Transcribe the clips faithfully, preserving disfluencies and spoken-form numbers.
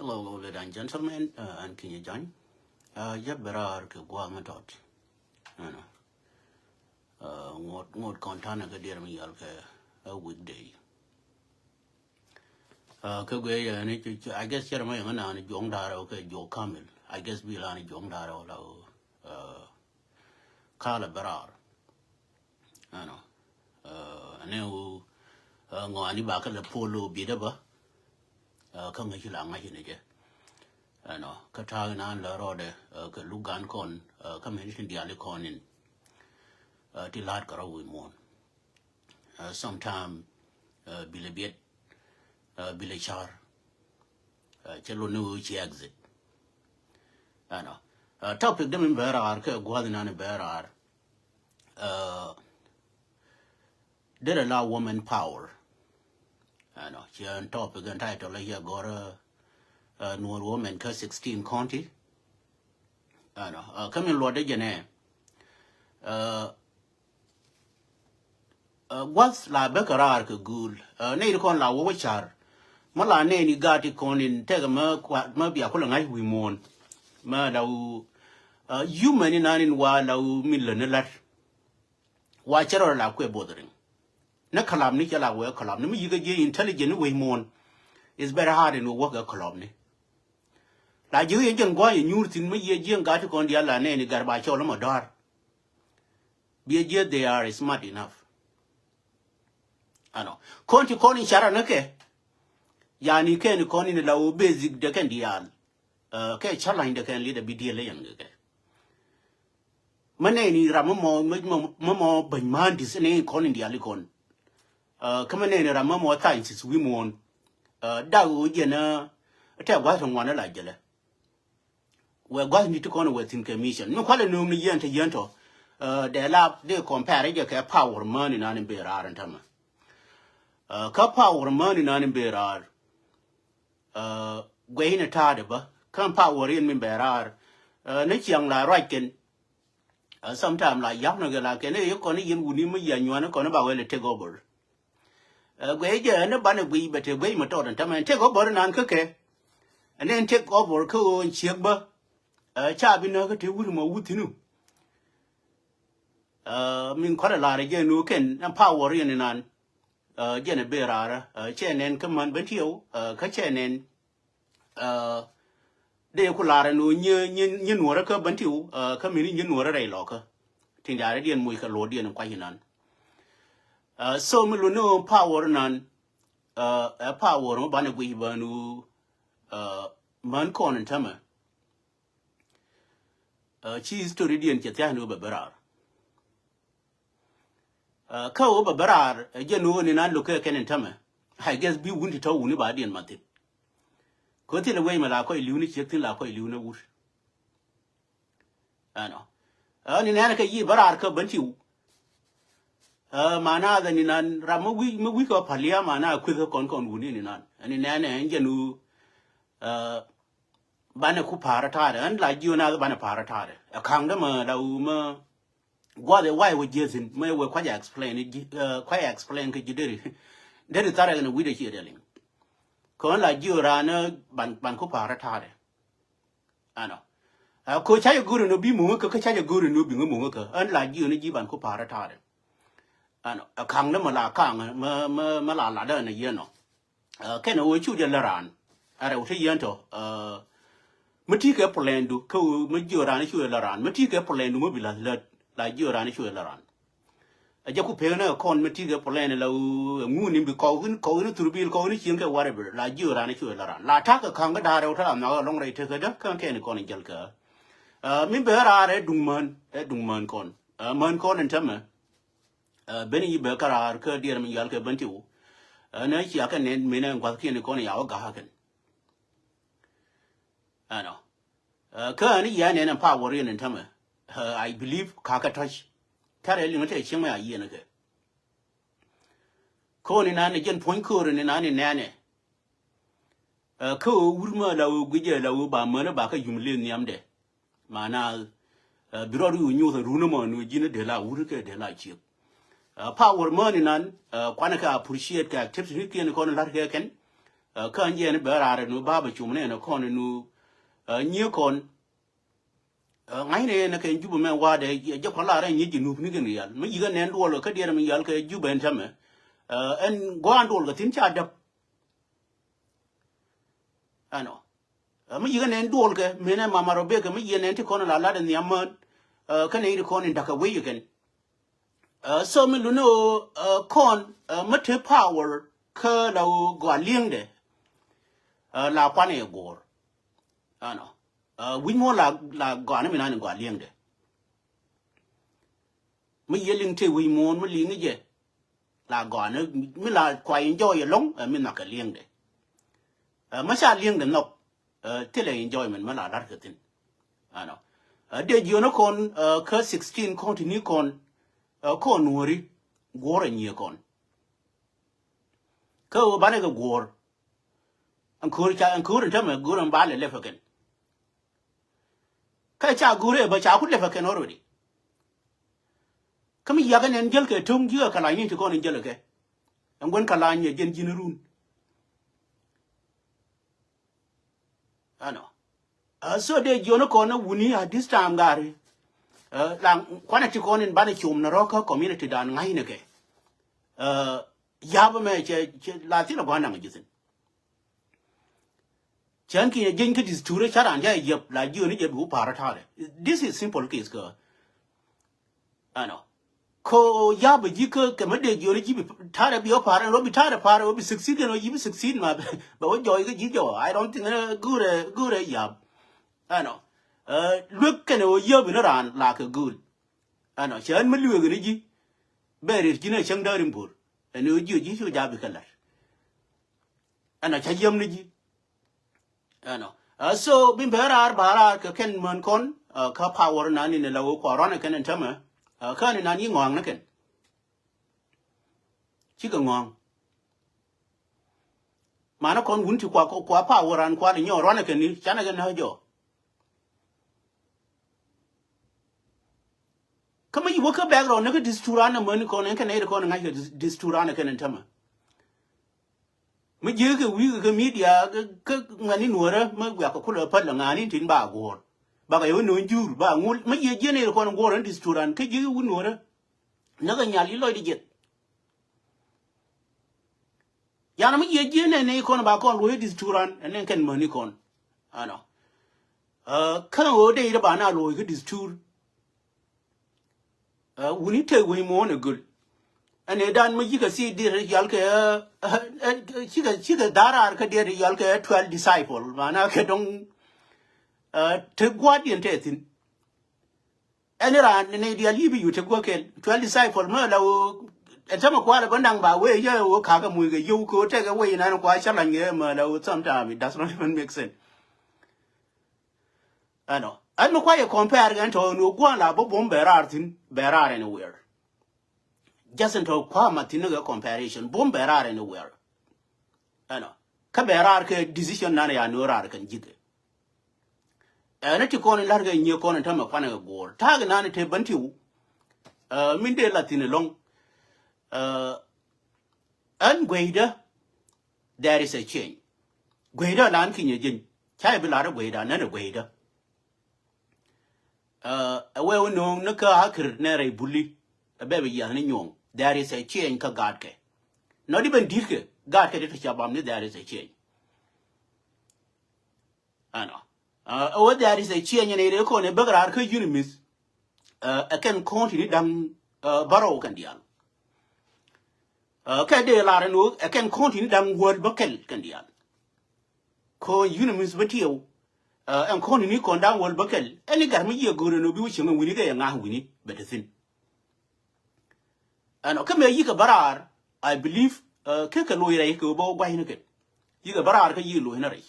Hello, ladies and gentlemen, uh, ɛn Kinyɛ Jany. Uh, yɛ bɛ raar kɛ gua̱a̱th mi tɔt. Ɛnɔ. Uh, ŋot, ŋot kɔn tanɛ kɛ diɛɛr mi yal kɛ a weekday. Uh, kɛ guɛ yɛ ni cu, cu, I guess cɛrɛ ma yɛ ŋa naan juɔ̱ŋ da̱rɛ wä kɛ juɔ̱k kamil. I guess bi laan juɔ̱ŋ da̱rɛ wä la wä, uh, kalɛ bɛ raar. Ɛnɔ. Uh, ɛnɛ wä, uh, ŋɔani ba kɛ lɛ polo bidɛ ba. Uh, kä ŋäci la ŋa̱ci ni jɛ. Ɛnɔ. Kä ta̱a̱ inan lɛ rɔɔdɛ, uh, kɛ luk gan kɔn, uh, kä mɛn tin diali kɔn in. Uh, ti la̱t kɛ rɔ wi̱i̱ muɔ̱ɔ̱n. Uh, sometime, uh, bilɛ biɛt, uh, bilɛ car. Uh, cɛ lon ni wee ci exit. Ɛnɔ. Uh, topic dɛ min bɛ raar kɛ gua̱th inan bɛ raar. Uh, dee la woman power. Ɛnɔ. Ci ɛn topic ɛn title yɛ gɔr, uh, uh, Nuɔr woman kä sixteen county. Ɛnɔ. Uh, kä min luɔt dee jɛ nɛ. Uh, Ɛ, gua̱th la bä kɛ raar kɛ guul. Ɛ, nɛy ti kɔn la wä wä car. Mä la nɛy ni gaat ti kɔn in tekɛ mä kua-, mä bia kulɛ ŋa̱c wi̱i̱ muɔ̱ɔ̱n. Mä la wä, ɛ, human inan in wa la wä mi lät ni la̱t. Wa cɛ rɔ la kuɛ bothering. Ni kɛlap ni cɛ la wee kɛlap ni mi yikä jiɛ intelligent ni wi̱i̱ muɔ̱ɔ̱n. It's very hard in wä wäkɛ kɛlap ni. La ji̱ yɛ jɛn gua̱a̱c in nyuur thi̱n mä yiɛ jiɛ in gaat ti kɔn diaal la nɛy ni gat ba cɔl mä dɔ̱a̱r. Biɛ jiɛ they are smart enough. Ɛnɔ. Kɔn ti kɔn in cara ni kɛ. Yani kɛn kɔn in la wä basic de kɛn diaal. Ɛ, kɛ challenge de kɛn liet a bi diel yɛn kɛ kɛ. Mä nɛni ram mä mɔ, mä, mä, mä mɔ bäny ma̱a̱n dis ni kɔn in diaal ikɔn. Ɛ, kä mä nɛni ram mä mɔ sciences wi̱i̱ muɔ̱ɔ̱n. Ɛ, dak wä jɛn, ɛ, tɛ gua̱th ti ŋuan la jɛlɛ. Wɛ gua̱th ni ti kɔn wɛ thi̱n kɛ mission. Mi kualɛ nööŋ ni yɛn te yɛn tɔ. Ɛ, dee la dee compare jɛ kɛ power män inan in bëë raar in tämɛ. Ɛ, kä power män inan in bëë raar. Ɛ, guɛy ni ta̱a̱dɛ bä. Kä power in min bëë raar. Ɛ, ni ciaŋ la ruac kɛn. Ɛ, sometime la yap ni kɛ la kɛn i̱ kɔn i̱ yɛn wuni mi yia nyuan i̱ kɔn i̱ ba wɛl i̱ take over. Ɛ, guɛy jɛ ɛn i̱ banɛ guiy bɛ te guɛy mi tɔɔt ɛn tämɛ ɛn take over inan kä kɛ. Ɛn ɛn take over kä ɣöö ɛn ciek bä. Ɛ, ca bi nääk kä te wut mɔ wut thi̱n wu. Ɛ, min kɔn ɛ la̱r ɛ jɛ nu kɛn ɛn power in inan. Ɛ, jɛn ɛ bëë raarä. Ɛ, cɛ nɛn kä män ben tiɛw. Ɛ, kä cɛ nɛn. Ɛ, dee ku la̱r ɛn ɣöö nyi, nyi, nyi nuɔrä kä ben tiɛw. Ɛ, kä min nyi nuɔrä rɛy lɔkä. Tin da̱rä diɛn moc kɛ luɔt diɛn kuac inan. Ɛ, so mi luni ɣöö power inan. Ɛ, ɛ power mi banɛ guic bän ɣöö, ɛ, män kɔn in tämɛ. Ɛ, ci history diɛn cɛ thia̱a̱n ɣöö bɛ bä raar. Ɛ, kä ɣöö bɛ bä raar, ɛ, jɛn ɣöö ni nan lo̱k kɛ kɛn in tämɛ. I guess bi wun ti tɔ̱ wuni ba diɛn ma thi̱n. Kä thilɛ wec mɛ la kɔc li̱w ni ciek thi̱n la kɔc li̱w ni wur. Ɛnɔ. Ɛ, ni nɛn kɛ yi bä raar kä ben tiw. Ɛ, mana dhɛ ni nan ram mi wi̱c, mi wi̱c kɛ palia mana kueth kɔn kɔn wuni ni nan. Ɛ, ni nɛn ɛ ɛn jɛn ɣöö, ɛ, banɛ ku pa̱a̱rä ta̱a̱dɛ. Ɛn la jiö nath banɛ pa̱a̱rä ta̱a̱dɛ. Ɛ ka̱ŋdä mɛ la ɣöö mɛ gua̱th ɛ wa̱i̱ wä jiäthin mɛ wä kua̱c explain, ɛ, kua̱c explain kɛ ji̱ deri. Deri tharɛ kɛn wi̱cdɛ ciɛ dɛ liŋ. Kɛ ɣän la jiö raan ɛ ban, ban ku pa̱a̱rä ta̱a̱dɛ. Ɛnɔ. Ɛ, ko ca jɛ go̱o̱ri ni bi muŋä kä, kä ca jɛ go̱o̱ri ni bi ŋä muŋä kä. Ɛn la jiö ni ji̱ ban ku pa̱a̱rä ta̱a̱dɛ. Ɛnɔ. Ɛ ka̱ŋdä mɛ la ka̱ŋ, mɛ, mɛ, mɛ la latdä ɛn ɛ yɛn ɔ. Ɛ, kɛn ɛ ɣöö cu jɛ lä raan. Ɛ rɛw te yɛn tɔ. Ɛ, mi ti kɛ plan du, kä ɣöö mi jiö raan cu jɛ lä raan. Mi ti kɛ plan du mi bi la̱th lät, la jiö raan cu jɛ lä raan. Ɛ jɛ ku pek ni kɔn mi ti kɛ plan la ɣöö ŋuni bi kɔk in, kɔk in thurbil, kɔk in cieŋ kɛ whatever. La jiö raan cu jɛ lä raan. La ta̱k kɛ ka̱ŋ kɛ da̱a̱r rɛw te la nhɔk ɛlɔŋ rɛy tekɛ dä, kä kɛn kɔn jäl kɛ. Ɛ, mi bɛ raar ɛ duŋ män, ɛ duŋ män kɔn. Ɛ, män kɔn in tämɛ. Ɛ, ben yi bɛ kä raar kä diɛɛr mi yal kɛ ben ti wu. Ɛ, nɛ cia kɛ nɛn minɛ gua̱thkiɛn kɔn ya wä ga̱a̱kɛn. Ɛnɔ. Ɛ, kä ɛn yia nɛn ɛn power in tämɛ. Ɛ, I believe ka̱ kɛ touch. Tarɛ liŋ te cieŋ mɛ a yiɛn kɛ. Ko̱n inan ɛ jɛn puɔ̱ny köör in inan in nɛnɛ. Ɛ, kä ɣöö wur mä la ɣöö guic ɛ la ɣöö ba mänä ba kä yum lëë nhiamdɛ. Mana, ɛ, bi rɔɔd wi̱i̱ wä nyoth ɛ run ɛmɔ ni wä ji̱n ɛ dee la wur kɛ dee la ciek. Ɛ, power män inan, ɛ, kuanɛ kɛ appreciate kɛ activity ni kiɛn kɔn la̱t kɛ kɛn. Kä ɛn jiɛn bɛ raar ɛn ɣöö ba bɛ cum ni ɛn ɛ kɔn ɛn ɣöö nyiee kɔn. Ŋa̱cnɛ ɛn ɛ kɛ Jubɛ mɛ wa̱a̱dɛ jɛ kɔn la rɛy nyiee Jinub ni kɛn rial mi yi̱k ɛ nɛn duɔl kä diɛɛr mi yal kɛ Jubɛ ɛn täämɛ. Ɛn gua̱a̱n duɔl kɛ thi̱n ca däp. Ɛnɔ. Mi yi̱k ɛ nɛn duɔl kɛ mënɛ Mama Rebecca mi yi̱k ɛ nɛn ti kɔn la lat ɛ nhiam män. Kä nɛy ti kɔn in da̱k kɛ wec ɛ kɛn. So mi luni ɣöö kɔn mi te power kä la ɣöö gɔaa li̱eŋdɛ. La kuanɛ ɛ guɔ̱ɔ̱r. Ɛnɔ. Wi̱c muɔ̱ɔ̱n la, la gɔaa ni mi nan in gɔaa li̱eŋdɛ. Mi yiëë liŋ tëë wi̱i̱ muɔ̱ɔ̱n mi liŋ jɛ. La gɔaa ni mi la kua enjoy ɛlɔ̱ŋ mi nhɔakɛ li̱eŋdɛ. Mi ca li̱eŋdɛ nhɔk thilɛ enjoyment mi la la̱rkɛ thi̱n. Ɛnɔ. Dee jiɔni kɔn kä sixteen county ni kɔn kɔn nuɔ̱ri guɔ̱ɔ̱r ɛ nyiee kɔn. Kä ɣöö banɛ kɛ guɔ̱ɔ̱r. Ɛn ko̱r ca ɛn ko̱r ɛn tämɛ go̱o̱r ɛn ba lɛ lɛpɛ kɛn. Kä ca go̱o̱r ɛ bä ca ku lɛpɛ kɛn already. Kä mi yiak ɛn ɛn jäl kɛ to̱ŋ ji̱ ɛ kɛ lany ni ti kɔn ɛn jäl ɛ kɛ. Ɛn gua̱n kɛ lany ɛ jɛn ji̱n run. Ɛnɔ. So dee jiɔni kɔn ɛ wuni at this time gari. La kuanɛ ti kɔn in banɛ com ni rɔ̱ kä community dan ŋa̱cnɛ kɛ. Ya̱p ɛmɛ cɛ, cɛ la thilɛ gua̱n da̱ŋ ji̱ thi̱n. Cän kinyɛ jieny kä disturä ca raan ca yɛp la jiöni jɛ bi wä pa̱a̱r ta̱a̱dɛ. This is simple case kä. Ɛnɔ. Ko ya̱p ji̱ kä kɛ mä dee jiöni ji̱ bi ta̱a̱dɛ bi wä pa̱a̱r ɛn wä bi ta̱a̱dɛ pa̱a̱r wä bi succeed ɛn wä ji̱ bi succeed ma bɛ wä jɔɔy kä ji̱ jɔɔ. I don't think ɛn go̱o̱rɛ go̱o̱rɛ ya̱p. Ɛnɔ. Luek kɛnɛ wä yäp in raan la kɛ go̱o̱l. Ɛnɔ cɛ ɣän mi lueek ni ji̱. Bɛ riet ji̱n ɛ cäŋ dääri mbur ɛn ɣöö ji̱ ɔ ji̱ cu ja̱a̱p ikä la̱t. Ɛnɔ cä yiäm ni ji̱. Ɛnɔ. So bi bɛ raar ba raar kɛ kɛn män kɔn kä power nan in ɛ la ɣöö kua ruan ɛ kɛn ɛn tämɛ. Kä ni nan yi ŋɔaŋ ni kɛn. Cikɛ ŋɔaŋ. Manɛ kɔn wun ti kua kua power an kua ni nyɔɔ ruan ɛ kɛn ni canɛ kɛn ni ɣä jɔɔ. Kä mi ci wä kä background ni kä disturani mäni kɔn ɛn kɛ nɛy ti kɔn ŋa̱c kɛ disturani kɛn ɛn tämɛ. Mi jiäk kɛ wi̱i̱ kɛ media kä ŋa̱ni nuɔrä mi wiak kɛ kulɛ päl ŋa̱ni tin ba guɔ̱ɔ̱r. Bakɛ yɛ wä no̱o̱ŋ jur ba ŋul mi jiɛ jiɛ nɛy ti kɔn guɔ̱ɔ̱r ɛn disturan kä jiäk wä nuɔrä. Näk ɛ nyal yi lɔcdɛ jiɛth. Yan mi yiëë ji̱n ɛn ni kɔn ba kɔn luɔ̱c disturan ɛn ni kɛn mäni kɔn. Ɛnɔ. Kä ɣöö dee yit ba na luɔ̱c kä distur. Wuni tëë wec muɔ̱ɔ̱n ɛ göl. Ɛn ëë dan mi cikɛ thii diet yal kɛ cikɛ cikɛ dharar kä diet yal kɛ twelve disciple mana kɛ dɔŋ. Te gua̱a̱r diɛn tɛɛ thi̱n. Ɛn raan ni dial yi̱ bi yu te guɔ kɛl twelve disciple mɛ la wo. Ɛn tämɛ kualɛ bä naŋ ba wee yɛ wo kakä muc kɛ yio̱w kɛ wo tekɛ wee inan kua challenge kɛ mɛ la wo sometime it does not even make sense. Ɛnɔ ɛn mi kua yɛ compare kɛ ɛn tɔ ni wo gua̱a̱n la bä buɔ̱m bɛ raar thi̱n bɛ raar anywhere. Just ɛn tɔ kua ma thi̱n ni kɛ comparison buɔ̱m bɛ raar anywhere. Ɛnɔ kä bɛ raar kɛ decision nan ya ni wo raar kɛn ji̱thɛ. Ɛn ti kɔn in la̱r kɛ nyiee kɔn in tämɛ kuanɛ kɛ guɔ̱ɔ̱r ta̱a̱ kɛ nan in te bän tiw. Min dee la thi̱n ɛlɔ̱ŋ. Ɛn gueydä. There is a change. Gueydä lan kinyɛ jieny ca i̱ bi lar i̱ gueydä nän i̱ gueydä. Ɛ wee wä no̱o̱ŋ ni kä akir nɛ rɛy buli. Ɛ bɛ bi yiath ni nyuɔ̱ŋ there is a change kä gaatkɛ. Not even di̱tkɛ gaatkɛ ti ti ca bam ni there is a change. Ɛnɔ. Ɛ wä there is a change ni rɛy kɔn ɛ bäk raar kä unimith. Ɛ kɛn kɔn ti ni da̱ŋ bärɔw kɛn diaal. Kɛ dee lar ɛn ɣöö ɛ kɛn kɔn ti ni da̱ŋ wäl bä kɛl kɛn diaal. Kɔn unimith bä tiɛw. Ɛn kɔn ti ni kɔn da̱ŋ wäl bä kɛl ɛn i̱ gat mi yiëë go̱o̱r ɛn ɣöö bi wä cieŋ ɛn wi̱ni kɛ yɛ ŋa̱a̱k wi̱ni bɛ te thi̱n. Ɛnɔ kä mëë yikɛ bä raar I believe. Kekɛ loc rɛy kɛ ɣöö bä wä gua̱cnikɛ yikɛ bä raar kä yikɛ loc ni rɛy.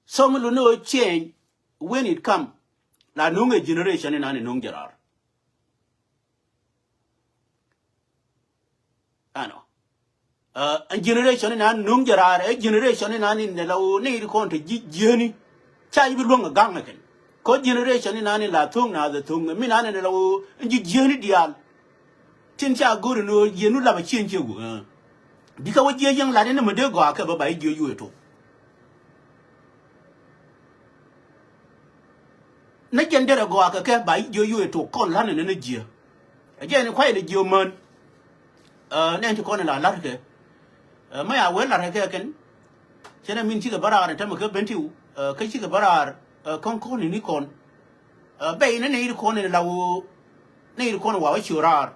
So mi luni ɣöö change when it come la no̱o̱ŋ ɛ generation inan ɛ no̱o̱ŋ jɛ raar. Ɛnɔ. Ɛn generation inan no̱o̱ŋ jɛ raar ɛ generation inan in la ɣöö ni iri kɔn te ji̱ jieni. Ca i̱ bi luäŋ ɛ gaŋ ɛ kɛn kɔ generation inan in la tho̱o̱ŋ na dhɛ tho̱o̱ŋ mi nan in la ɣöö in ji̱ jieni diaal. Tin ca go̱r in ɣöö jienu lapɛ cieŋ ciek wä. Bikɛ wä jiɛ yäŋ lat in mi dee gɔaa kɛ bä ba i̱ jiɛ yuɛ tok. Nä jɛn derɛ gɔaa kɛ kɛ ba i̱ jiɛ yuɛ tok kɔn la̱t in ni jiɛ. Ɛ jɛn in kuay in jiɛ män. Ɛ, nɛn ti kɔn in la la̱t kɛ. Ɛ, mä ya wee la̱t kɛ kɛn. Cɛn ɛ min cikɛ bä raar in tämɛ kɛ ben tiw. Ɛ, kä cikɛ bä raar. Ɛ, kɔn kɔn in ni kɔn. Ɛ, bɛy ni nɛy ti kɔn in la woo. Nɛy ti kɔn in wa wä ciö raar.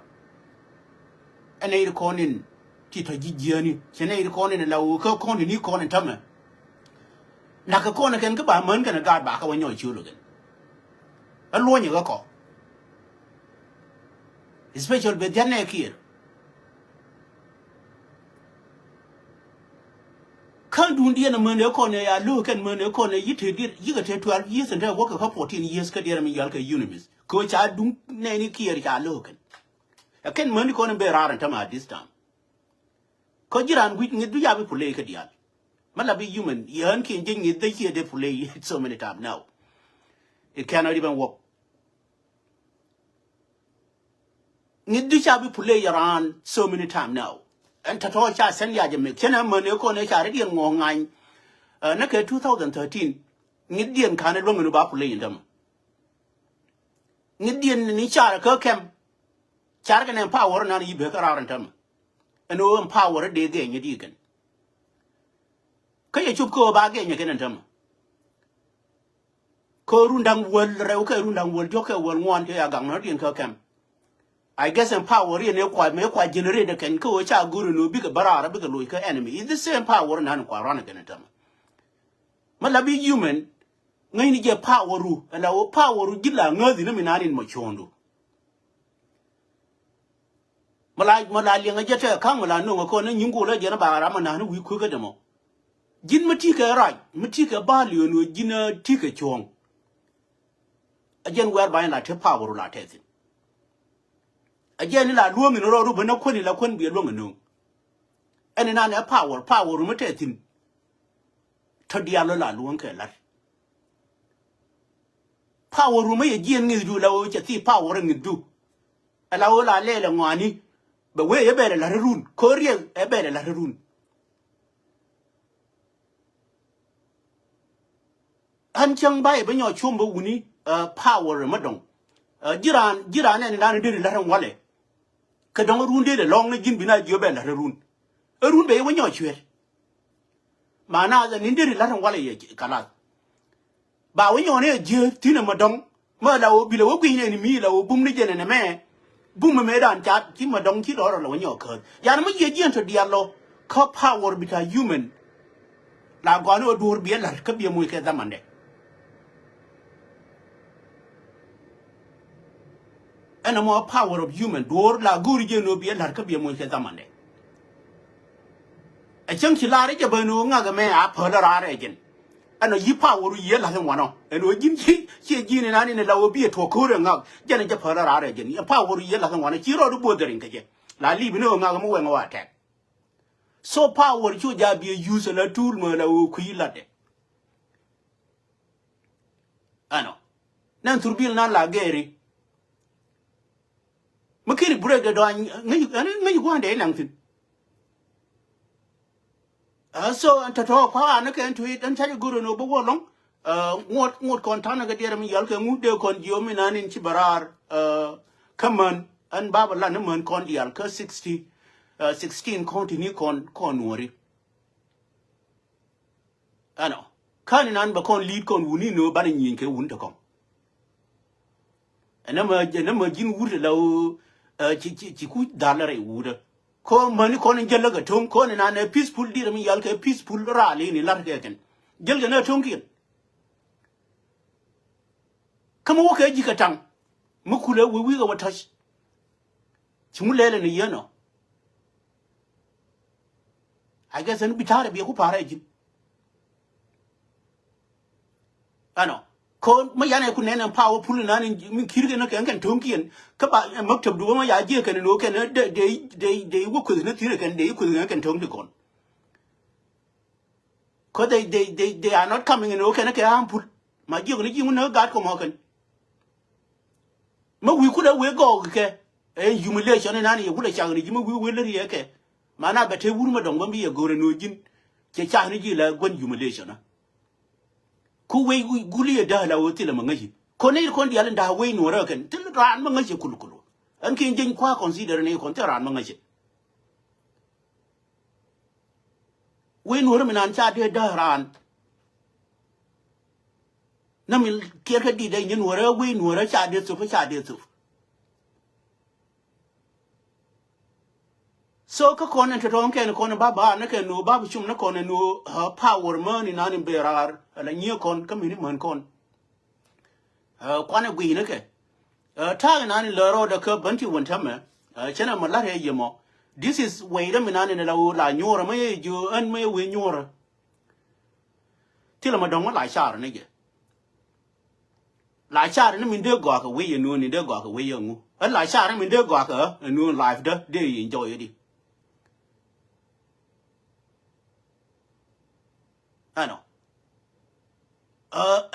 Ɛ nɛy ti kɔn in ti tɔ ji̱ jiääni. Cɛ nɛy ti kɔn in la woo kä kɔn in ni kɔn in tämɛ. Nakä kɔn kɛn kä ba män kɛn gaat ba kä wä nyɔc ciöl kɛn. Ɛ luɔ̱nyɛ kä kɔ. Especially bɛ dhian nɛ kiɛr. Kä dun diɛn män ɛ kɔn ɛ ya lo̱k kɛn män ɛ kɔn ɛ yi te diet yi kɛ te twelve years and te wä kɛ kä fourteen years kä diɛn mi yal kɛ UNMISS. Kɛ ca dun nɛ ni kiɛr ca lo̱k kɛn. Ɛ kɛn män ni kɔn bɛ raar ɛn tämɛ at this time. Kɔ ji̱ raan gui̱c ŋi̱th du yapi puley kä diaal. Mä la bi human yään kiɛn ji̱ ŋi̱th dee ciɛ dee puley so many time now. It cannot even work. Ŋi̱th du ca bi puley around so many time now. Ɛn tɔ̱tɔ̱ ca sɛn ya jɛ meth cɛn ɛmän ɛ kɔn ɛ ca ri diɛn ŋuɔ̱k ŋany. Ɛ, nä kɛ two thousand thirteen ŋi̱th diɛn ka̱n ɛ luäŋ ɛn ɔ ba puley in tämɛ. Ŋi̱th diɛn ni car kä kɛm. Car kɛ nɛ empower nan yi bek kä raar in tämɛ. Ɛn ɣöö empower dee gɛny di kɛn. Kä yɛ cop kä ɣöö ba gɛny kɛn in tämɛ. Kä run da̱ŋ wäl rɛw kɛ run da̱ŋ wäl diɔ̱k kɛ wäl ŋuan kɛ ya gaŋ nɔ diɛn kä kɛm. I guess empower yɛn ɛ kua mëë kua generate kɛn kä ɣöö ca go̱r in ɣöö bikɛ bä raar bikɛ loc kä enemy. Is the same power nan kua run kɛn in tämɛ. Mä la bi human ŋäcni jɛ power ru ɛn la ɣöö power ru ji̱ la ŋäthi ni mi nan in mɔ cuɔ̱ɔ̱ŋdu. Mɛ la, mɛ la liɛŋɛ jɛ tɛk ka̱ŋ mɛ la no̱ŋɛ kɔn ni nyiŋ go̱o̱lä jɛn ba ram mɛ na̱a̱n ni wi̱i̱ kuekä dɛ mɔ. Ji̱n mi ti̱i̱ kɛ rac mi ti̱i̱ kɛ ba̱a̱ liöön wee ji̱n, eh, ti̱i̱ kɛ cuɔ̱ɔ̱ŋ. Ɛ jɛn wɛɛr ba in la te power la tɛth thi̱n. Ɛ jɛn in la luäŋ in rɔɔdu ben ni kuän in la kuän biɛ luäŋ ɛ nööŋ. Ɛn in an ɛ power, power mi tɛth thi̱n. Tɔ diaal lɔ la luäŋ kɛ la̱t. Power ru mä yɛ jiɛn ŋi̱thdu la ɣöö cɛ thii power ɛ ŋi̱thdu. Ɛ la ɣöö la lɛɛl ɛ ŋɔaani. Bɛ wee ɛ bɛl ɛ la̱t run. Ko̱r riɛk ɛ bɛl ɛ la̱t run. Ɣän cäŋ ba yɛ bä nyɔk cuɔ̱m bä wuni, ɛ, power ɛ mä dɔ̱ŋ. Ɛ, ji̱ raan, ji̱ raan ɛn in daan in deri la̱t ɛn walɛ. Kɛ dɔ̱ŋ run dee lɛ lɔ̱ŋ ni ji̱n bi na jiö bɛ la̱t run. Ɛ run bɛ yɛ wä nyɔk cuɛt. Ma naath ɛ ni̱n deri la̱t ɛn walɛ yɛ kalath. Ba wä nyɔk ni ɛ jiö thi̱n ɛmɛ dɔ̱ŋ. Mä la wä bi lɛ wä gui̱ny nɛni mi la wä bum ni jɛn ɛnɛ mɛ. Bum ɛmɛ dan ca ci ma dɔ̱ŋ ci lɔrɔ la wä nyɔk käth. Yan mi jiɛ jiɛn tɔ diaal lɔ. Kä power bi ta human. La gɔani wä duɔ̱ɔ̱r biɛ la̱r kä biɛ moc kɛ dhamandɛ. Ɛn ɛmɔ power of human duɔ̱ɔ̱r la go̱o̱ri jɛn wä biɛ la̱r kä biɛ moc kɛ dhamandɛ. Ɛ cäŋ ci la̱r i̱ jɛ bäni wä ŋa̱k ɛmɛ a päl raar ɛ jɛn. Ɛn ɔ yi power ru yiee la̱th in wanɔ ɛn ɣöö ji̱n ci ciɛ ji̱n inan in la ɣöö bi ɛ tuɔ̱k ko̱r ɛ ŋa̱k jɛn ɛ jɛ päl raar ɛ jɛn ɛ power ru yiee la̱th in wanɔ ci rɔɔd i̱ bothering kɛ jɛ. La li̱p in ɣöö ŋa̱k mi wɛŋ ɣɔaa tɛk. So power cu ja bi ɛ use la tool mɛ la ɣöö kui̱ latdɛ. Ɛnɔ nɛn thurbil nan la gɛɛri. Mi kiri break dɛ dɔany ŋäc ŋäc gua̱a̱n dee inaŋ thi̱n. Ɛ so ɛn tɔ̱tɔ̱ kɔaani kɛ ɛn tui̱t ɛn ca jɛ go̱r ɛn ɣöö bä wä lɔ̱ŋ. Ɛ ŋuɔ̱t ŋuɔ̱t kɔn ta̱nɛ kɛ diɛɛr mi yɔl kɛ ŋut dee kɔn jiö mi naan in ci bɛ raar. Ɛ kä män ɛn ba bɛ lan ni män kɔn diaal kä sixty, ɛ sixteen kɔn ti ni kɔn kɔn nuɔ̱ri. Ɛnɔ ka̱n inan bɛ kɔn li̱i̱t kɔn wuni ni ɣöö banɛ nyieny kɛ wun te kɔŋ. Ɛn ɛmɛ ɛn ɛmɛ ji̱n wut ɛ la ɣöö ɛ ci ci ci kuc dhal rɛy wut ɛ. Kɔn mäni kɔn in jäl lä kɛ to̱ŋ kɔn inan ɛ peaceful diet mi yal kɛ peaceful rali ni lar kɛ kɛn jäl kɛ nɛ to̱ŋ kiɛn. Kä mi wä kɛ ji̱ kɛ taŋ mi kulɛ wi̱i̱ wi̱i̱ kɛ wä touch. Ci ŋu lɛɛlɛ ni yɛn ɔ. I guess ɛn bi ta̱rɛ biɛ ku pa̱rɛ ji̱n. Ɛnɔ kɔn mi yan ɛ ku nɛn ɛn powerful nan in mi ki̱r kɛn kɛn kɛn to̱ŋ kiɛn kä ba ɛ maktab du wä ma ya jiɛ kɛn ni wä kɛn de de de de wä kueth ni thi̱n kɛn de kueth ni kɛn to̱ŋ ti kɔn. Cause they they they they are not coming in wä kɛn kɛ harmful. Ma jiök ni ji̱ ŋun ni gat kɔmɔ kɛn. Mi wi̱i̱ kulɛ wee gɔɔk kɛ ɛ humiliation inan yɛ kulɛ cak ni ji̱ mi wi̱i̱ wee lär yɛ kɛ. Mana bɛ te wur mi dɔ̱ŋ bä mi yɛ go̱o̱rɛ ni ɣöö ji̱n cɛ cak ni ji̱ la gua̱n humiliation. Ku wec guli yɛ da̱a̱ la ɣöö thilɛ mi ŋäci. Kɔn nɛy ti kɔn diaal in da̱a̱ wec nuɔ̱ɔ̱rä kɛn thil raan mi ŋäci kul kul. Ɛn kiɛ jieny kua consider ni kɔn thil raan mi ŋäci. Wec nuɔ̱ɔ̱rä mi naan ca dee da̱a̱ raan. Nä mi kiɛr kä dit dee nyin nuɔ̱ɔ̱rä wec nuɔ̱ɔ̱rä ca dee thop ca dee thop. So kä kɔn ɛn tɔ̱tɔ̱ŋ kɛn kɔn ba ba ni kɛ nuɔ ba bi cum ni kɔn ɛn nuɔ power mäni nani bɛ raar ala nyiɛ kɔn kä mini män kɔn. Kuanɛ guiy ni kɛ ta̱a̱ nani lär rɔɔdɛ kä bän ti wän tämɛ. Cɛn ɛmɔ la̱t ɛ yɛ mɔ. This is way dämi nani ni la wä la nyuɔrä mä yɛ jiö ɛn mä yɛ wee nyuɔrä. Thilɛ ma dɔ̱ŋ ma la car ni jɛ. La car ni min dee gɔakɛ wec ɛn nuɔ̱ɔ̱n ni dee gɔakɛ wec ɛŋu. Ɛ la car ni min dee gɔakɛ ɛn nuɔ̱ɔ̱n life dä dee enjoy di. Ɛnɔ.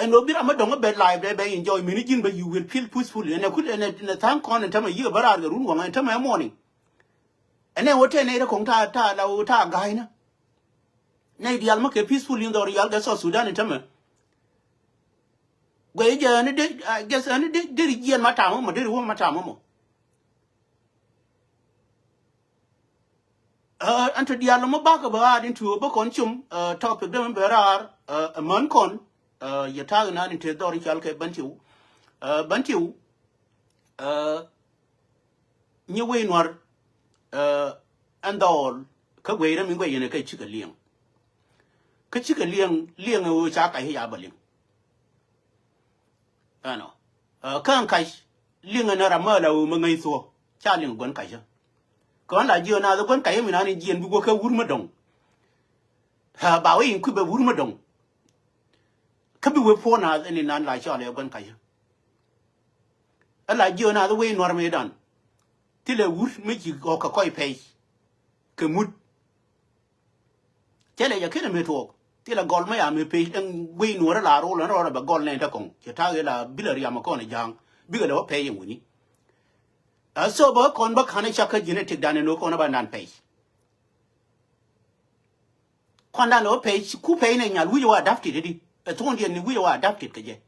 Ɛn ɣöö bi ram mi dɔ̱ŋ bɛ life dee bɛ enjoy mini ji̱n bɛ you will feel peaceful ɛn ɛ kul ɛn ɛ tha̱a̱ŋ kɔn ɛn tämɛ yiëë bä raar kɛ run waŋ ɛn tämɛ morning. Ɛn ɛ wä tɛn nɛy rɛ kɔŋ ta̱a̱ ta̱a̱ la wä ta̱a̱ ga̱a̱cnä. Nɛy diaal mä kɛ peaceful in dhɔr yal kɛ South Sudan in tämɛ. Guɛ jɛ ɛn dee, I guess ɛn dee deri jiɛn ma tamä mɔ deri wä ma tamä mɔ. Ɛn tɔ diaal mɔ bakɛ bä aat in tuɔ bä kɔn cum topic dee mɛ bɛ raar. Ɛmän kɔn yɛ ta̱a̱ in an in te dhɔr in cal kɛ bän tiw. Bän tiw. Nyi wec nuar ɛn dhɔɔl kä guey rɛ mi guey yɛn kä cikɛ liɛŋ. Kä cikɛ liɛŋ liɛŋ ɛ ɣöö ca kac ya bä liɛŋ. Ɛnɔ kä ɛn kac liɛŋ ɛn ram mä la ɣöö mä ŋäc thuɔ̱ ca liɛŋ guän kac. Kä ɛn la jiö naath guän kac mi naan in jiɛn bi guɔ kä wur mä dɔ̱ŋ. Ba wec in kui̱ bɛ wur mä dɔ̱ŋ. Kä bi wee puɔ̱n naath ɛn in naan la cɔal ɛ guän kac. Ala jiö naath wec nuɔr mëëdan. Thilɛ wut mi ci ɣɔk kɛ kɔc pɛc kɛ mut. Thilɛ jɛ kenɛ mëë tuɔɔk thilɛ gɔl mi ya mëë pec ɛn wec nuɔr ala rol ɛn rɔɔdɛ bɛ gɔl nɛn te kɔŋ cɛ ta̱a̱ ɣel a bilɛ riam kɔn ɛ ja̱a̱ŋ. Bikɛ lɛ wä pɛc ɛn wuni. A so bä kɔn bä ka̱n ɛ cak kä ji̱n ɛ tëkdan ɛn wä kɔn ɛ ba nan pɛc. Kɔn dan ɔ pɛc ku pɛc nɛ nyal wi̱c ɛ wa adapted di ɛ thuɔ̱ŋdiɛn ni wi̱c ɛ wa adapted kɛ jɛ.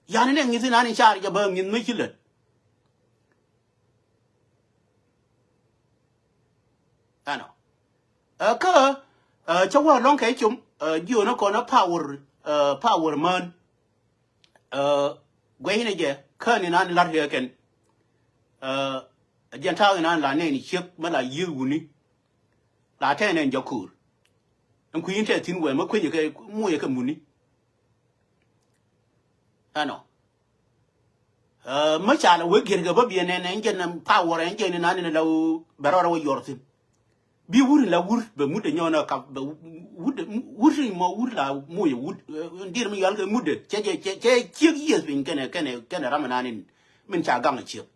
Yani nɛ ŋi̱th inan in car jɛ bä ŋi̱th mi ci lät. Ɛnɔ ɛ kä ɛ cä wä lɔ̱ŋ kɛ com ɛ jiön ɛ kɔn ɛ power ɛ power män. Ɛ guɛcnɛ jɛ kä ni nan lar kɛ kɛn. Ɛ jɛn ta̱a̱ inan la nɛn ciek mä la yiëë wuni. La tɛn ɛn jɔk ko̱o̱r. Ɛn kui̱ in tɛ thi̱n wɛɛ mä kuenyɛ kɛ muɔyɛ kɛ muni. Ɛnɔ ɛ mä ca la wee giɛr kɛ bä biɛ nɛn ɛn jɛn power ɛn jɛn inan in la wee bɛ rɔɔdɛ wä yɔr thi̱n. Bi wur in la wur bɛ mut ɛ nyɔn ɛ kap bɛ wut wut in mɔ wur la muc ɛ wut. Dir mi yɔal kɛ mut ɛ cɛ cɛ cɛ ciek yieth piny kɛnɛ kɛnɛ kɛnɛ ram inan in min ca gaŋ ɛ ciek.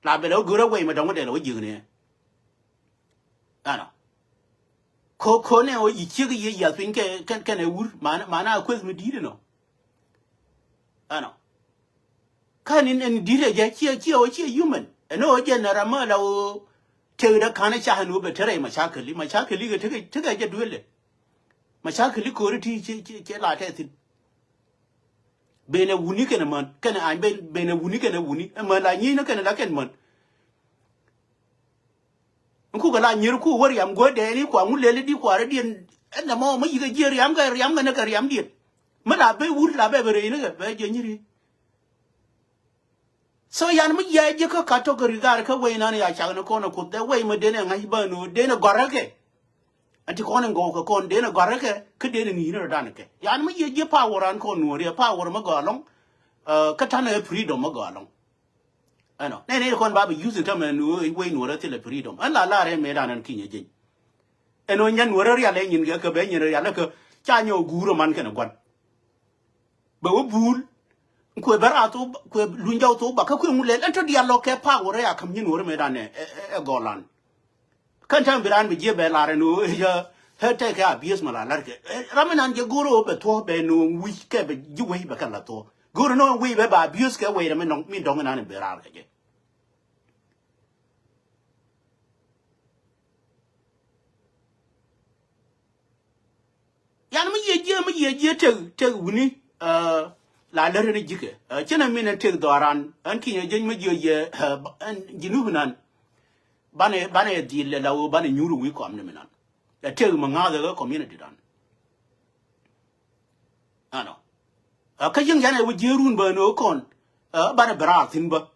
La bɛ lɛ wä go̱rä wɛy mɛ dɔ̱ŋ wä dɛl wä jiäkni ɛ. Ɛnɔ ko ko nɛ wä yi ciek yieth yiath piny kɛ kɛn kɛnɛ wur man man a kueth mi di̱i̱t inɔ. Ɛnɔ kä ni ni di̱t ɛ jɛ ciɛ ciɛ ɣöö ciɛ human ɛn ɣöö jɛ nɛ ram mä la ɣöö tëkdä ka̱n ɛ ca ɛn ɣöö bɛ te rɛy macakɛli macakɛli kɛ tekɛ tekɛ jɛ duëlɛ. Macakɛli ko̱ri ti ciɛ ciɛ ciɛ la tɛ thi̱n. Benɛ wuni kɛnɛ män kɛnɛ any benɛ wuni kɛnɛ wuni ɛ män la nyi̱i̱n kɛnɛ la kɛn män. Nkukɛ la nyier ku wä riam guädɛɛni kua ŋu lɛli di kuarɛ diɛn. Ɛn nɛ mɔ mä yikɛ jiɛ riam kɛ riam kɛ ni kɛ riam diɛn. Mä la ben wur la bɛ bɛ rɛy ni kɛ bɛ jiɛ nyiri. So yan mi yia jiɛ kä category gar kä wei nan ya cak ni kɔn kuth dɛ wei mi den ɛ ŋa̱c bä ni den ɛ gɔrä kɛ. Ɛn ti kɔn in gɔw kɛ kɔn den a gɔarɛ kɛ kä den a ŋi̱i̱n rɔ dan kɛ yan mi yie jiɛ power an kɔn nuɔri a power mi gɔa lɔŋ. Kä tanɛ freedom mi gɔa lɔŋ. Ɛnɔ nɛ nɛ kɔn ba bi use in tɛmɛ nuɔri wei nuɔri thilɛ freedom ɛn la la rɛ mɛ dan ɛn kinyɛ jeny. Ɛn ɔ nyɛ nuɔri rial ɛ nyin kɛ kɛ bɛ nyin rial ɛ kɛ ca nyɛ ɔ guur ɔ man kɛn ɛ guan. Bɛ wä buul kuɛ bɛ raa thok kuɛ luny jaw thok ba kä kuɛ ŋu lɛl ɛn tɔ dial lɔ kɛ pak wä rɛ a käm nyin wä rɛ mɛ dan ɛ ɛ gɔlan. Kän tɛm bi ran bi jiɛ bɛ lar ɛn wä ɛ jɛ ɛ tɛ kɛ abuse ma la lar kɛ ram mi nan jɛ go̱r wä bɛ thuɔ bɛ ni wä wi̱c kɛ bɛ ji̱ wei bɛ kɛ la thuɔ go̱r ni wä wei bɛ ba abuse kɛ wei rɛ mi nɔŋ mi dɔŋ nan bi rar kɛ jɛ. Yɛ jiɛ tek tek wuni la lär ni jikɛ cin a min a tek dhɔran an kinyɛ jeny ma jiɔ yɛ an jinub nan. Banɛ banɛ dhil lɛ la wä banɛ nyuri wi̱i̱ kɔm ni mi nan. Ɛ tek ma ŋa̱th ɛ community dan. Ano. Kä jiŋ yan ɛ wä jiɛ run bä ni wä kɔn banɛ bɛ raar thi̱n bä.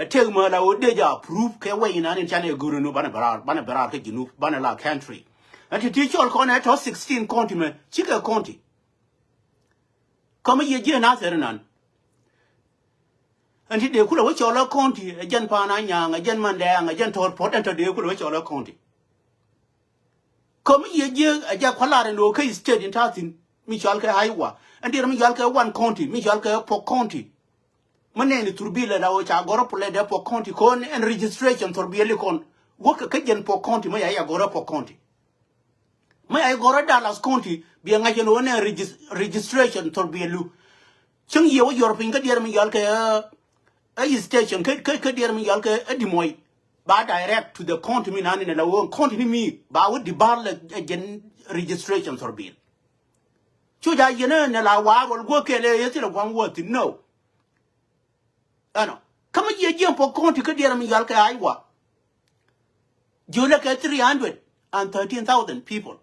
Ɛ tek ma la wä dee ja approve kɛ wɛy inan in canɛ go̱r ni wä banɛ bɛ raar banɛ bɛ raar kä jinub banɛ la country. Ɛn ti ti cɔl kɔn ɛ tɔ sixteen county mɛ cikɛ county. Kɔmä yiëë ji̱ ɛ nathɛr inan. Ɛn ti dee kulɛ wä cɔl ɛ county ɛ jɛn Paan Anyaŋ ɛ jɛn Mandɛɛŋ ɛ jɛn Tɔr Puɔt ɛn tɔ dee kulɛ wä cɔl ɛ county. Kɔmä yiëë ji̱ ɛ jɛ kua̱lar ɛn ɣöö kä state in ta̱thi̱n mi cɔal kɛ Iowa ɛn diɛr mi cɔal kɛ one county mi cɔal kɛ Polk County. Mä nɛɛni thurbilɛ la ɣöö ca gɔ̱rä pulɛ dee Polk County kɔn ɛn registration thurbiɛli kɔn wäkɛ kä jɛn Polk County mä ya ya gɔ̱rä Polk County. Mä ya gɔ̱rä Dallas County biɛ ŋa̱c ɛn ɣöö nɛ regis- registration thurbiɛlu. Cäŋ yiëë wä yɔr piny kä diɛɛr mi yɔal kɛ ɛ station kä kä kä diɛɛr mi yɔal kɛ ɛ Des Moines ba direct to the county mi nani nɛ la wä county ni mi ba wä di bar lɛ ɛ jɛn registration thurbiɛl. Cu ja yɛn ɛ nɛ la waar wal guɔ kɛɛl ɛ yɛ thilɛ gua̱m wä thi̱n no. Ɛnɔ kä mi jiɛ jiɛn Polk County kä diɛɛr mi yɔal kɛ Iowa. Jiölɛ kɛ three hundred and thirteen thousand people.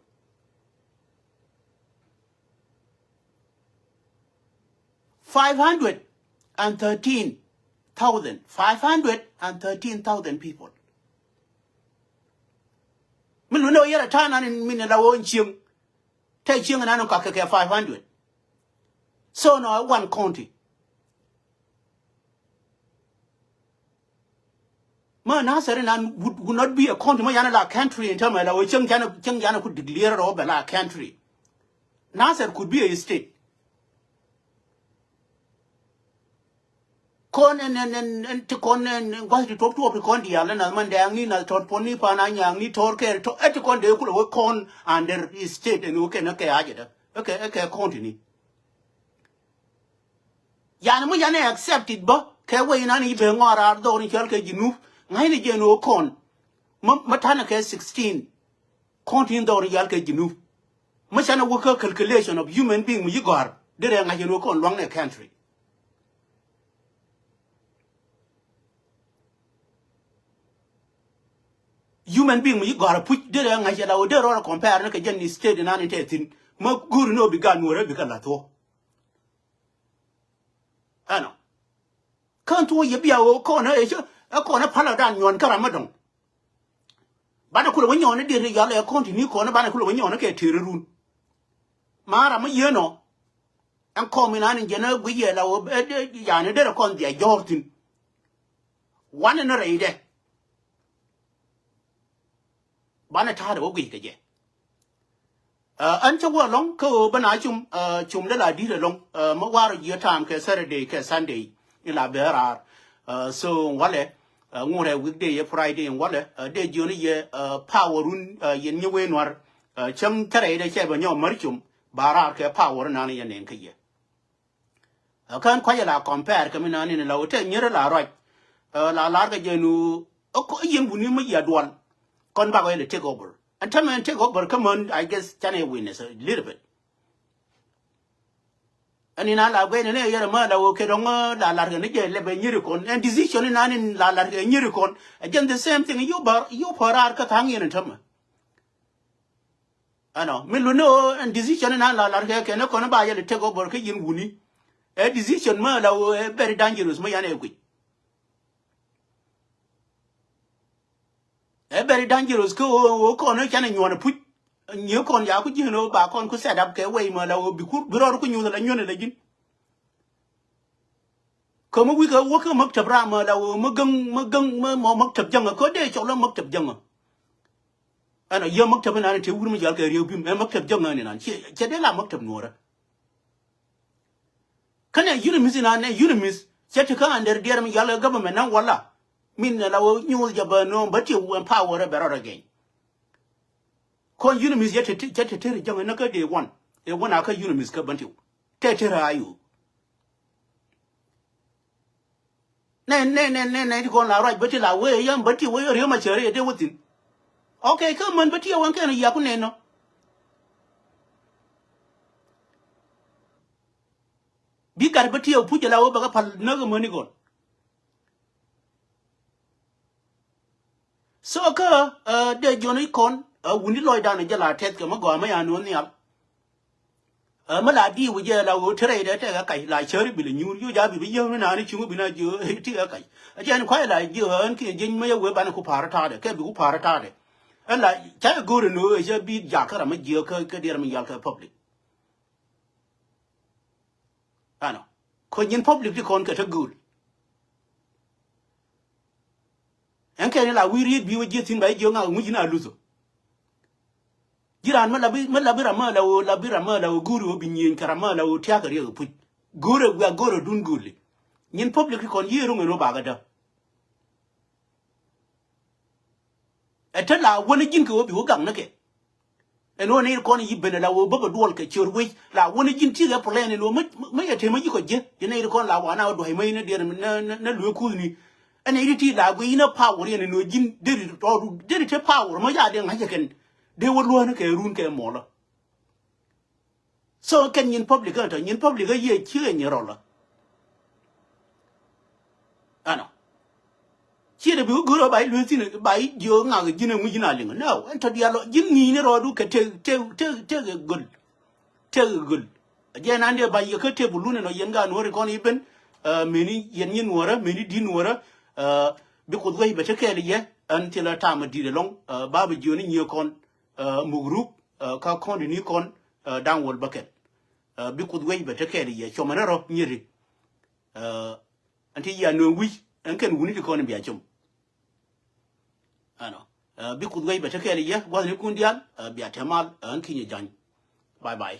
Five hundred and thirteen thousand, five hundred and thirteen thousand people. Mi luni wä yɛrɛ ta̱a̱ nan in min in la wä in cieŋ. Tɛ cieŋ nan in kɔakɛ kɛ five hundred. So nɔ one county. Ma Nasser inan would, would not be a county. Ma yana la country in term la wä cieŋ yana cieŋ yana ku declare rɔ bɛ la country. Nasser could be a state. Kɔn ɛn ɛn ɛn ɛn ti kɔn ɛn gua̱th ti tuɔp tuɔp ti kɔn diaal ɛn nath Mandɛɛŋ ni nath Tɔt Puɔt ni Paan Anyaŋ ni Tɔr Kɛɛr tɔ ɛ ti kɔn dee kulɛ wä kɔn under state ɛn wä kɛn ɛ kɛ ajɛ dä ɛ kɛ ɛ kɛ county ni. Yani mi yanɛ accepted bä kɛ wec inan i̱ ben ŋɔaar raar dhɔr in cɔal kɛ Jinub ŋa̱cni jɛn ɣöö kɔn. Mä mä ta̱nɛ kɛ sixteen county in dhɔr in cɔal kɛ Jinub. Mä canɛ wä kä calculation of human being mi ci gɔ̱a̱r derɛ ŋa̱c in ɣöö kɔn lua̱ŋnɛ country. Human being mi ci gɔ̱a̱r apuc derɛ ŋa̱c in la wä derɛ rɔɔdɛ compare ni kɛ jɛn state inan in te thi̱n mä go̱o̱ri ni wä bi gat nuɔ̱ɔ̱rä bi kɛ la̱th wä. Ɛnɔ kän tuɔ yɛ bia ɣöö kɔn ɛ cä ɛ kɔn ɛ palä dan nyuɔn kä ram mi dɔ̱ŋ. Banɛ kulɛ wä nyɔɔn i̱ diet i̱ yɔal ɛ kɔn ti ni kɔn i̱ banɛ kulɛ wä nyɔɔn i̱ kɛ tëër irun. Ma ram mi yieen ɔ ɛn kɔm inan in jɛn ɛ guic yɛ la ɣöö ɛ yani derɛ kɔn dhia jɔ̱ɔ̱r thi̱n. Wanɛ ni rɛydɛ. Banɛ ta̱a̱dɛ wä guic kɛ jɛ. Ɛn cä wä ɛlɔ̱ŋ kä ɣöö bä na cum cum dee la di̱t ɛlɔ̱ŋ. Mä warɛ jiɛ ta̱a̱m kɛ Saturday kɛ Sunday in la bɛ raar. So walɛ ŋurɛ weekday yɛ Friday in walɛ dee jiɔni yɛ power run yɛn nyɛ wee nuar. Cäŋ thɛrɛ idɛ cɛ bɛ nyɔk mär cum ba raar kɛ power inan yɛ nɛn kä yɛ. Ɛ kään kua̱cä la compare kɛ mi naan in la wä te nyierä la ruac. Ɛ la lar kɛ jɛ nu ɛ kɔ ɛ yien wuni mi yia dual. Kɔn bak wä yɛn take over. Ɛn tämɛ ɛn take over kä män, I guess, canɛ witness a little bit. Ɛn in a la guɛy ni ni yɛrɛ mä la wä kɛ dɔŋ la lar kɛ ni jɛ lɛ bɛ nyiri kɔn. Ɛn decision in naan in la lar kɛ nyiri kɔn. Ɛ jɛn the same thing. Yop bär, yop bär raar kä tha̱a̱ŋ yɛn ɛn tämɛ. Ɛnɔ mi luni ɣöö ɛn decision inan la lar kɛ kɛn ɛ kɔn ba yɛl take over kä yɛn wuni. Ɛ decision mä la ɣöö ɛ very dangerous mä yan ɛ guic. Ɛ very dangerous kä ɣöö ɣöö kɔn ɛ canɛ nyuɔn ɛ puc. Nyi kɔn ya ku ji̱n ɣöö ba kɔn ku set up kɛ wɛy mä la ɣöö bi ku bi rɔɔd ku nyuth la nyuɔn ɛ la ji̱n. Kä mi wi̱i̱ kɛ wä kä maktab ram la wä mi gäŋ mi gäŋ mi mɔ maktab jäŋä kä dee cɔl la maktab jäŋä. Ɛn a yɛ maktab inan te wur mi jal kɛ riɛw bim ɛ maktab jäŋä ni nan cɛ dee la maktab nuɔrä. Kä nɛ UNMISS inan nɛ UNMISS cɛ ti kä under diɛr mi jal kɛ government nan wala. Min la wä nyuuth jɛ bä nööm bä ti wä power bɛ rɔt again. Kɔn UNMISS yɛ te te te te jäŋä nä kä day one. Ɛ wä na kä UNMISS kä bän ti wä te te ra ayu. Nɛ nɛ nɛ nɛ nɛ ti kɔn la ruac bä ti la wee yam bä ti wee riäm a cɛ riɛ dee wä thi̱n. Okay, kä män bä ti a wän kɛn a yia ku nɛn nɔ. Ar bä tiɛw puc ala wä bɛ kɛ pal näk mäni gɔl. So kä, eh, dee jiɔn i̱ kɔn, eh, wuni lɔcdan jɛ la tɛth kɛ mä gɔaa mä ya nuɔ̱n nhial. Eh, mä la di̱i̱ wä jɛ la wä te rɛy dee tɛk ɛ kac la cäri bi lɛ nyuur. Yoc a bi bi yäŋ ni naan i̱ cuŋ bi na jiö ti ɛ kac. A jɛ ɛn kuay la jiö ɛn kiɛ jieny mä yɛ wee banɛ ku pa̱a̱r ta̱a̱dɛ kɛ bi ku pa̱a̱r ta̱a̱dɛ. Ɛn la ca ɛ go̱o̱r ɛn ɣöö ɛ cä bi jak kä ram mä jiö kä, kä diɛɛr mi yal kä public. Ɛnɔ. Kä nyin public ti kɔn kɛ tä gööl. Ɛn kɛn la wi̱i̱ riet bi wä jieth thi̱n ba jiök ŋak ŋuc in a luthɔ. Ji̱ raan mä labi, mä labi ram mä la wä, labi ram mä la wä, go̱o̱ri wä bi nyieny kɛ ram mä la wä tia̱a̱ kɛ riɛk puc. Go̱o̱rɛ wiak go̱o̱rɛ dun gööli. Nyin public ti kɔn yiëë ro̱ŋ ɛn wä bakɛ dä. Ɛ te la wä ni ji̱n kɛ wä bi wä gak ni kɛ. Ɛn wä ni kɔn yi ben la wä bä bä duɔl kɛ ciöör wec la wä ni ji̱n ti̱i̱ kɛ plan ɛn wä mä, mä yɛ te mä yi kɔ ji̱. Yɛ ni kɔn la wa na wä duay mä yi ni diɛr ni, ni, ni luee kuth ni. Ɛn ni ti la guiy ni power yɛn ɛn wä ji̱n deri tɔɔdu deri te power mä ya dee ŋa̱c kɛn. Dee wä luäänä kɛ run kɛ mɔlä. So kɛn nyin public kä tɔ nyin public kä yiëë cië nyin rɔlä. Ɛnɔ. Ciɛ dee bi wä go̱r ɔ ba i̱ lueth thi̱n ba i̱ jiö ŋak ji̱n ɛ ŋui̱ ji̱n a liŋ. No, ɛn tɔ dial ɔ ji̱n ŋi̱i̱ni rɔɔdu kɛ tëk, tëk, tëk, tëk ɛ göl. Tëk ɛ göl. A jɛ nan dee ba yiëë kä tëk bi lun ɛn ɔ yɛn gaat nuɔ̱ɔ̱ri kɔn i̱ ben. Ɛ, meni yɛn nyin nuɔ̱ɔ̱rä, meni di̱t nuɔ̱ɔ̱rä. Ɛ, bi Kuoth wec bɛ te kɛɛl yɛ. Ɛn thilɛ tam ɛ di̱t ɛlɔ̱ŋ. Ɛ, ba bɛ jiöni nyiëë kɔn. Ɛ, muk ruk. Ɛ, kä kɔn di ni kɔn. Ɛ, da̱ŋ wäl bäkɛl. Ɛ, bi Kuoth wec bɛ te kɛɛl yɛ. Cuɔmɛ ni rɔ nyiri. Ɛ, ɛn ti yia nööŋ wi̱c ɛn kɛn wuni ti kɔn in bia com. Ɛnɔ. Ɛ, bi Kuoth wec bɛ te kɛɛl yɛ gua̱thnikun diaal, ɛ, bia te mal, ɛ, ɛn kinyɛ ja̱ny. Bye bye.